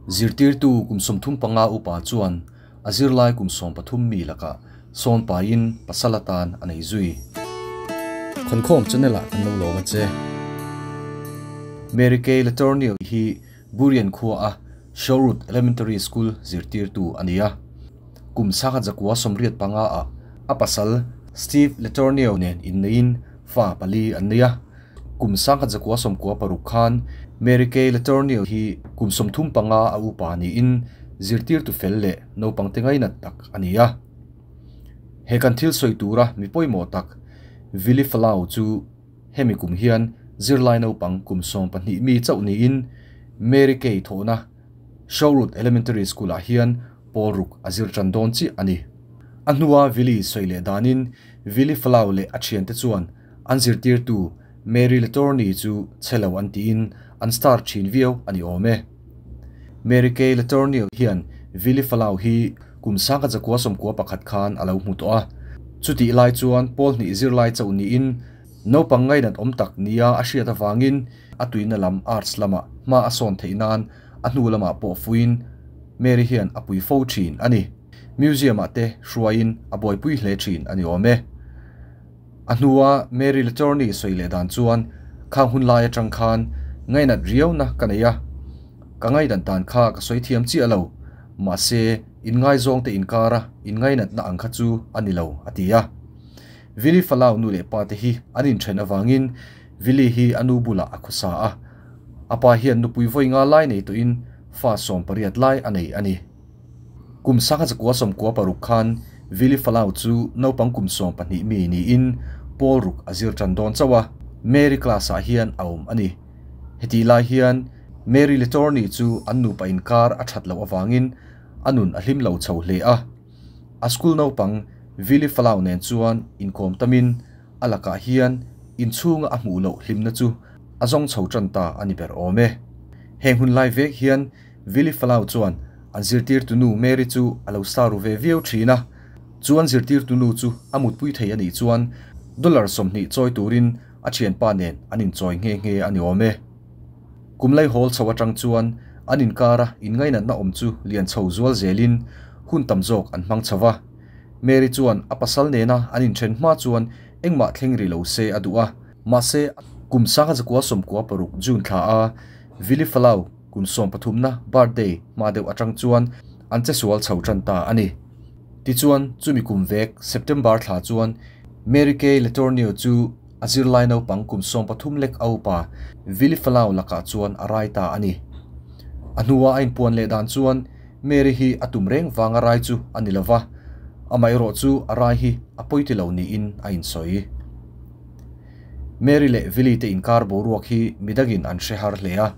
Zirtirtu kum 35 upa chuan a zirlai kum 13 mi lakah sawn paiin pasal atan a nei zui. Khawnkhawm channel ah kan lo lawm a che. Mary Kay Letourneau hi Burien khua a Shorewood Elementary School zirtirtu a ni a. Kum 1985 ah a pasal Steve Letourneau nen inneiin fa pali an nei a. Kum 1996 khan Mary Kay Letourneau hi kum 35 a upa niin zirtirtu fel leh naupang te ngainat tak a ni a. He kan thil sawi tura mi pawimawh tak Vili Falau chu hemi kum hian zirlai naupang kum 12 mi chauh niin Mary Kay thawhna Shorewood Elementary School ah hian pawl ruk a zir tan dawn chiah a ni. A hnua Vili sawi leh danin Vili Falau leh a thiante chuan an zirtirtu Mary Letourneau chu chhelo an tiin an star thin viau a ni awm e. Mary Kay Letourneau hian Vili Falau hi kum 1991 khan a lo hmu tawh a. Chutih lai chuan pawl hnih zirlai chauh niin naupang ngainat awm tak nia a hriat awangin a tuina lam arts lama hma a sawn theih nan a hnu lamah pawh fuin Mary hian a pui fo thin a ni. Museum ah te hruaiin a buaipui hle thin a ni awm e. A hnua Mary Letourneau sawi leh dan chuan khang hun lai atang khan ngainat riau na ka nei a. Ka ngaidan tan kha ka sawi thiam chiah lo. Mahse in ngai zawng te inkara in ngainat na ang kha chu a ni lo a ti a. Vili Falau nu leh pa te hi an inthen awangin Vili hi anu bula a khusa a. Apa hian nupui voi nga lai nei tuin fa 18 lai a nei a ni. Kum 1996 khan Vili Falau chu naupang kum 12 mi niin pawl ruk a zir tan dawn chawa Mary class ah hian a awm a ni. Heti lai hian Mary Letourneau chu an nupa inkar a that lo awangin anun a hlim lo chho hle a. A school naupang Vili Falau nen chuan inkawm tamin a lakah hian inchhunga a hmuh loh hlimna chu a zawng chho tan ta a ni ber awm e. Heng hun lai vek hian Vili Falau chuan an zirtirtu nu Mary chu a lo star ve viau thin a. Chuan zirtirtu nu chu a mutpui thei a nih chuan $20 chawi turin a thianpa nen an inchawi nghe nghe a ni awm e. Kum lai hawl chho atang chuan an inkara inngainat na awm chu lian chho zual zelin hun tam zawk an hmang chhowa. Mary chuan a pasal nena an inthen hma chuan engmah thleng ri lo se a duh a. Mahse kum 1996 June thla a Vili Falau kum 13 na birthday hma deuh atang chuan an che sual chho tan ta a ni. Tichuan chumi kum vek September thla chuan Mary Kay Letourneau chu a zirlai naupang kum 13 lek aupa Vili Falau lakah chuan a rai ta a ni. A hnua a inpuan leh dan chuan Mary hi a tum reng wanga rai chu a ni lova. Amah erawh chu a rai hi a pawiti lo niin a insawi. Mary leh Vili te inkar boruak hi midangin an hre har hle a.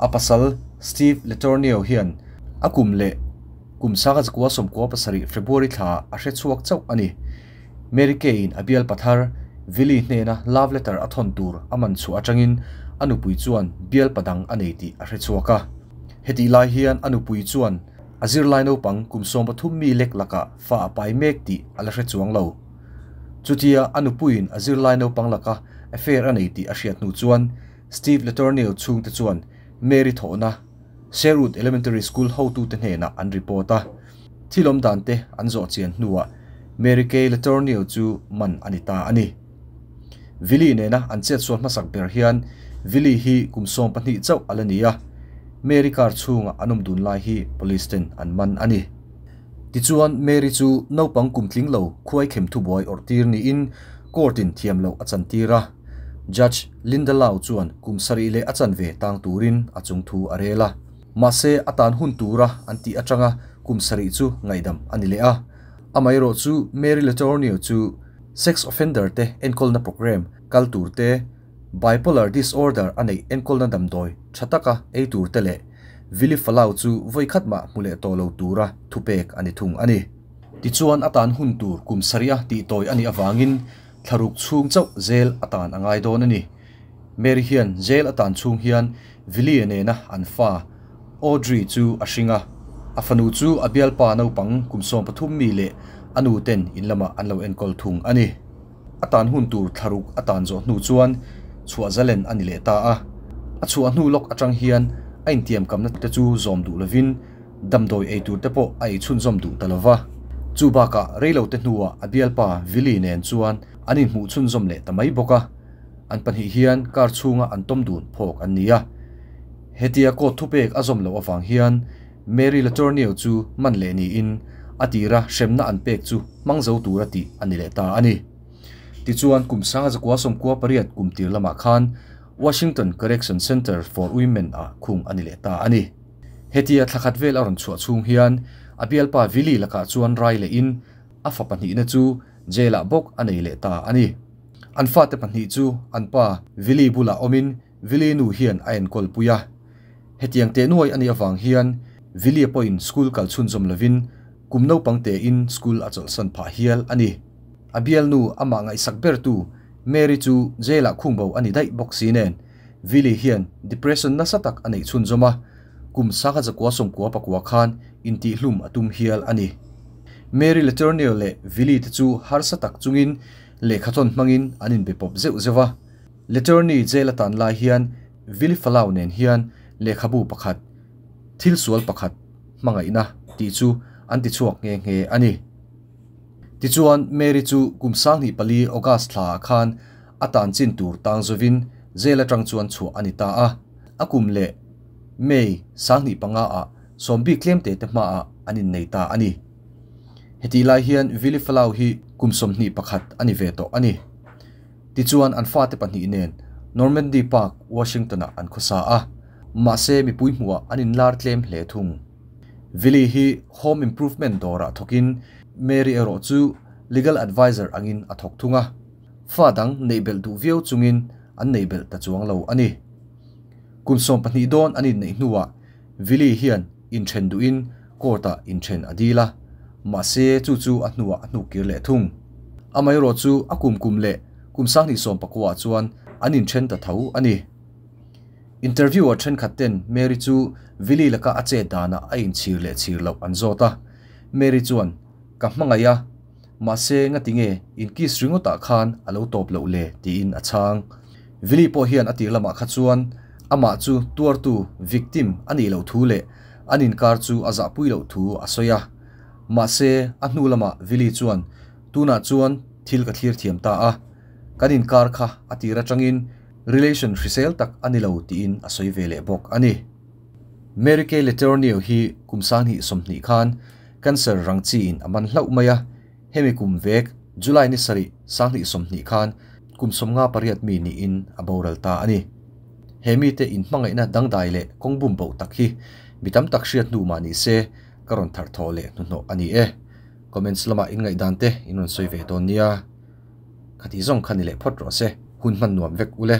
A pasal Steve Letourneau hian a kum leh kum 1997 February thla a hre chhuak chauh a ni. Mary Kay in a bial pathar Vili hnena love letter a thawn tur a man chu atangin a nupui chuan bial padang a nei tih a hre chhuak a. Heti lai hian a nupui chuan a zirlai naupang kum 13 mi lek lakah fa a pai mek tih a la hre chuang lo. Chutia a nupuiin a zirlai naupang laka affair a nei tih a hriat hnu chuan Steve Letourneau chhungte chuan Mary thawhna Sherwood Elementary School hotu te hnenah an report a. Thilawm dan te an zawh chian hnuah Mary Kay Letourneau chu man a ni ta a ni. Vili nena an chet sual hmasak ber hian Vili hi kum 12 chauh a la ni a. Mary car chhunga an awm dun lai hi police ten an man a ni. Tichuan Mary chu naupang kum tling lo khuai khem thu buai awrh tir niin court in thiam lo a chan tir a. Judge Linda Lau chuan kum sarih leh a chan ve tang turin a chung thu a rel a. Mahse a tan hun tura an tih atanga kum sarih chu ngaidam a ni leh a. Amah erawh chu Mary Letourneau chu sex offender te enkawlna program kal tur te bipolar disorder a neih enkawlna damdawi tha taka ei tur te leh Vili Falau chu voi khat mah hmu leh tawh lo tura thupek a ni thung a ni. Tichuan a tan hun tur kum sarih a tih tawi a nih awangin thlaruk chhung chauh zel a tan a ngai dawn a ni. Mary hian zel a tan chhung hian Vili nena an fa Audrey chu a hring a. A fanu chu a bialpa naupang kum 13 mi leh anu ten in lama an lo enkawl thung a ni. A tan hun tur thlaruk a tan zawh hnu chuan chhuah zalen a ni leh ta a. A chhuah hnu lawk atang hian a a intiamkamna te chu zawm duh lovin damdawi ei tur te pawh a ei chhunzawm duh ta lova. Chu bakah reilote hnuah a bialpa Vili nen chuan an inhmuh chhunzawm leh ta mai bawk a. An pahnih hian car chhunga an tawm dun phawk an ni a. Hetia court thupek a zawm loh avang hian Mary Letourneau chu man leh niin a tira hremna an pek chu hmang zo tura tih a ni leh ta a ni. Tichuan kum sanga zakua sawmkua pariat kum tir lamah khan Washington Correction Center for Women ah khung a ni leh ta a ni. Hetia thlakhat vel a rawn chhuah chhung hian a bialpa Vili lakah chuan rai lehin a fa pahnihna chu jail ah bawk a nei leh ta a ni. An fate pahnih chu an pa Vili bulah awmin Vili nu hian a enkawl pui a. Hetiang teh nuai a nih avang hian Vili pawhin school kal chhunzawm lovin kum naupang tein school a chawlhsan phah hial a ni. A bialnu amah ngaihsak bertu Mary chu jail-ah khungbo a ni daih bawk si nen Vili hian depression nasa tak a neih chhunzawm a, kum sangha zakua sawmkua pakua khan intihhlum a tum hial a ni. Mary Letourneau leh Vili te chu harsa tak chungin lehkhathawn hmangin an inbe pawp zeuh zeuh a. Letourneau jail a tan lai hian Vili Falau nen hian lehkhabu pakhat, thil sual pakhat hmangaihna tih chu an ti chhuak nghe nghe a ni. Tichuan, Mary chu kum sanghnih pali August thla ah khan a tan chin tur tang zovin jail atang chuan chhuah a ni ta a. A kum leh May sanghnih panga ah sawmbik tlemte te hmaah an innei ta a ni. Hetih lai hian Vili Falau hi kum 21 a ni ve tawh a ni. Tichuan an fate pahnih nen Normandy Park, Washington ah an khawsa a, mahse mipui hmuhah an inlar tlem hle thung. Vili hi Home Improvement dawrah thawkin Mary erawh chu Legal Adviser angin a thawk thung a, fa dang neih belh duh viau chungin an neih belh ta chuang lo a ni. Kum 12 dawn an inneih hnuah Vili hian inthen duhin court-ah inthen a dil a, mahse chu chu a hnuah a hnuk kir leh thung. Amaherawh chu a kum kum leh kum 2019 ah chuan an inthen ta tho a ni. Interview-a thenkhat ten Mary chu Vili laka a chet danah a inchhir leh chhir loh an zawt a. Mary chuan, Ka hmangaih a, mahse ngati nge in kiss ringawtah khan a lo tawp loh le? tiin a chhang. Vili pawh hian a tir lamah kha chuan amah chu tuartu, victim, a nih loh thu leh an inkar chu a zahpui loh thu a sawi a. Mahse, a hnu lamah Vili chuan, Tunah chuan thil ka thlir thiam ta a, kan inkar kha a tir atangin relation hrisel tak a ni lo tiin a sawi ve leh bawk a ni. Mary Kay Letourneau hi kum 2020 khan cancer rang chiin a man hlauh mai a, hemi kum vek July ni sarih 2020 khan kum 58 mi niin a boral ta a ni. He mite inhmangaihna dangdai leh kawng bum bo tak hi mi tam tak hriat hnu mah ni se ka rawn thar thaw leh hnuhnawh a ni e. Comments lamah inngaih te in rawn sawi ve dawn nia. Khati zawng kha ni leh phawt rawh se, hun hman nuam vek ule.